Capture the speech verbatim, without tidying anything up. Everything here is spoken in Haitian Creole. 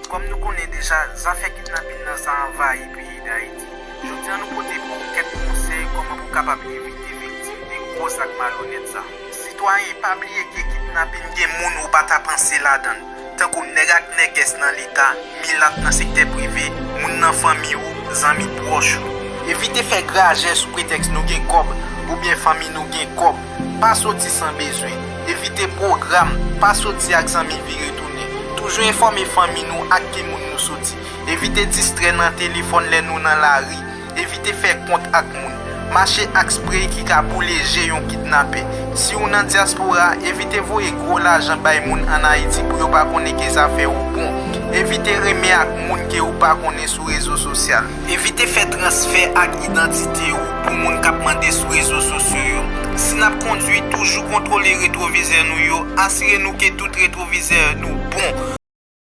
Kòm nou konnen deja, zafè kidnapin nan sa anvayi peyi Dayiti. Jodi a nou pote pou kèk konsèy kòman pou kapab evite viktim de gwo zak malonèt sa. Sitwayen, pa bliye ke kidnapin gen moun ou pa ta panse ladan l, tankou nèg ak nègès nan leta, milat nan sektè prive, moun nan fanmi w, zanmi pwòch ou. Evite fè grajè sou pretèks nou gen kòb oubyen fanmi nou gen kòb. Pa soti san bezwen. Evite pwogram. Pa soti ak zanmi vire tounen. Toujou enfòme fanmi nou ak ki moun nou soti. Evite distrè nan telefòn lè nou nan lari. Evite fè kont ak moun. Mache ak sprey ki ka boule je yon kidnapè. Si w nan dyaspora, evite voye gwo lajan bay moun ann Ayiti pou yo pa konnen ke zafè ou bon. Evite renmen ak moun ke ou pa konnen sou rezo sosyal. Evite fè transfè ak idantite ou pou moun k ap mande sou rezo sosyo yo. Si n ap kondui, toujou kontwole retwovizè nou yo. Asire nou ke tout retwovizè nou bon.